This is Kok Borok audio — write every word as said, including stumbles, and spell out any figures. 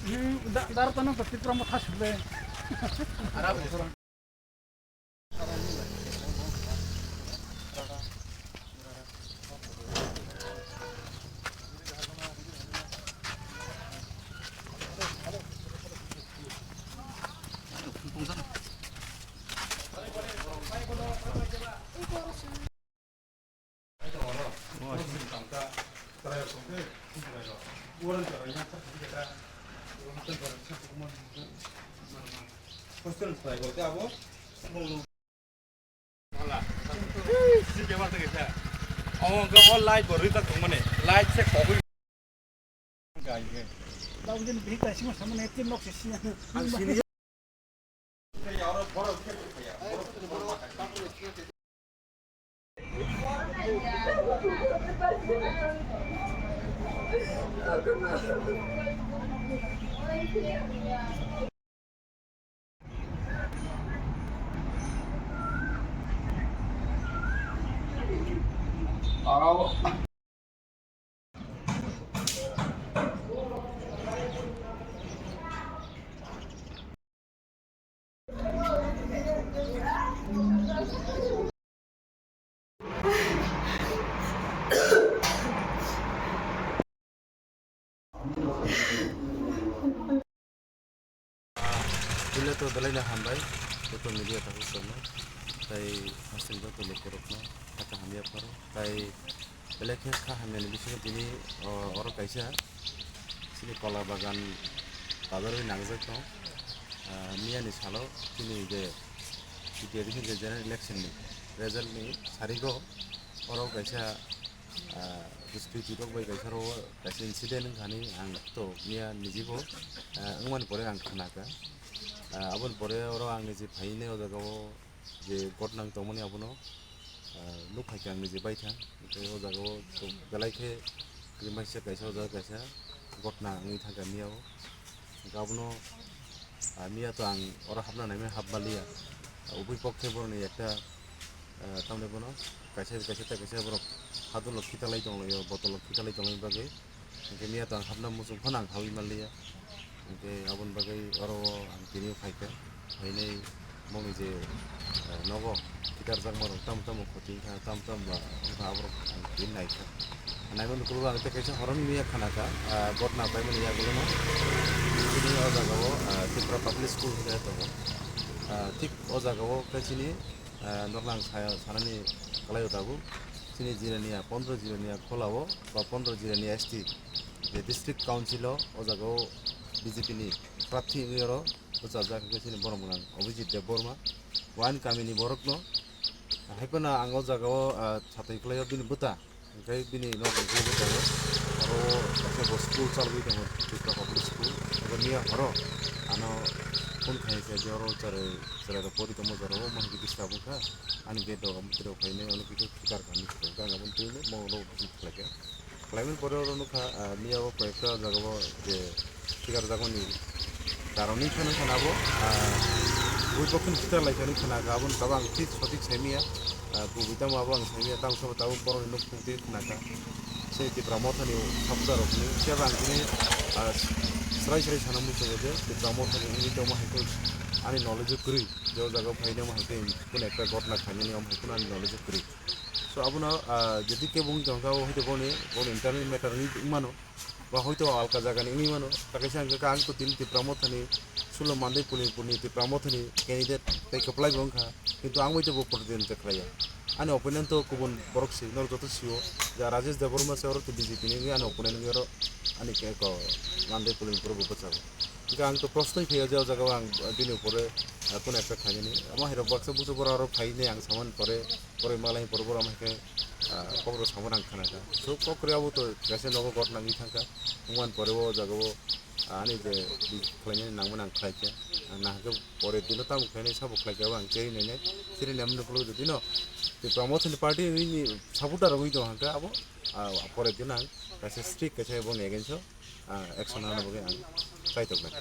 Hmm, da-, dar tanang to Tipra Motha sule. Hostel ni salai bo khe abo. Omo hwnkhe o light bo rijak tongmani, light se kobui. Tabuk jani bihik kaisingma samani ekti nok se siya. Ang sini. Puila to belai no hambai, joto media tabuk chwngno, tai hostel joto lukurokno, kha hamya pharo, tai belai khe kha hamyani bisingo tini, o, oro kaisa chini Kola Bagan bazar bai nangjak tong, ah, miyani salo chini je B T R ni je general election ni result ni sarigo oro kaisa, ah, duskritirok bai kaisa oro kaisa incident wngkha hinwi ang to miya nijibo, ah, wngmani pore ang khnakha. Ah, aboni pore oro ang niji phainai o jaga o je gotnang tongmani abono, ah, nuk phaikha ang niji baithang. Tei o jaga o belai khe kirimaisa kaisa o jaga kaisa gotna wngwi thangkha miya o. Hwnkhe abono, ah, miya to ang oro hapna naimani hap manliya. Ubui kok khe boroni ekta, ah, tamni bono kaisa, kaisa, tei kaisa borok hadolo khitalai tonglaio, botolo khitalai tonglaini bagwi. Hwnkhe miya to ang hapna muchung phano ang habwi manliya. Hwnkhe aboni bagwi oro ang tini phaikha. Phainai Bongni je, eh, nogo kitar jakma rok tamo tamo khoti wngkha, tamo tamo ba wngkha, aborok ang tini naikha. Naimani ukulgo ang tei kaisa horoni miya khanakha, ah, gotna paimani yagulono. Chini o jagao, ah, Tripura Public School hinwi tongo. Ah, thik o jagao khe chini, ah, norok ang sa-, sanani kwlaio tabuk. Chini Jirania, pondro Jirania kholao ba pondro Jirania S T je District Council o, o jagao B J P ni prarthi wngwi oro bwchajak hwnkhe chini borok mwnang Abhijit Debbarma. Wain kamini borokno, haiphano ang o jagao, ah, satwi kwlaio bini bwta, hwnkhe bini nok hwnkhe bwtago. Aro kaisa bo school chalogwi tongo, Tripura Public School. Abo miya horo ano phone khai khe je oro chwrai, chwrairok pori tongma jorao, omo hwnkhe disturb wngkha. Ani gate rok amo twrwk phainai, ono kisa thikar kha hinwi thikar kha, ang aboni twi mo rok visit khlaikha. Khlaimani pore oro nukha, ah, miya o koi ekta jaga o je thikar jakmani karon wngkha, nukha na abo, ah, bui pokhe ni thikar lai kha nukha na kha, aboni tabuk ang thik sothik sai miya, ah, kubui tamo abo ang sai miya, tamo sabo tabuk borok ni nuk phung twi khna kha. Se Tipra Motha ni supporter rok ni kebo ang tini, ah, srai srai sana muchungo je Tipra Motha ni wngwi tongma hai khe ani knowledge o kwrwi, je o jaga o phainai omo hai khe kunu ekta gotna khainani omo hai kunu ani knowledge o kwrwi. So abono, ah, jodi kebo wngwi tongkha, abo hoito boni, boni internal matter wngwi mano, ba hoito alka jagani wngwi mano, takaisa hwnkhe ang to tini Tipra Mothani, Sulo Mandai Pulinpurni Tipra Mothani candidate tei kwplai bo wngkha, kintu ang bai to bo protidogitai khlaiya. Ani opponent to kubun borok se, norok joto sio, je Rajesh Debbarma se oro to B J P ni wngwi ani opponent wngwi oro ani ke ko Mandai Pulinpur bo bwchago. Hwnkhe ang to prosnoi phaiya je o jaga o ang bini upore, ah, kunu ekta khainani. Omo hai rok baksa bujo borok aro phainai ang samani pore, borok malai pore borok omo hai khe, ah, kok rok samani ang khna kha. So kok rw abo to kaisa nogo gotna wngwi thang kha. Wngmani pore o jaga o, ah, ani je di khlainani nangmani ang khlai kha. Ang nahakhe pore dino tamo khlainai sabo khlai kha abo ang cherwi nainai. Cherwi naimani ukulok jodi no Tipra Mothani party wngwi ni supporter wngwi tong hang kha abo, ah, pore dino ang kaisa strict kaisa boni against o, ah, action nana bagwi ang chai tongnai.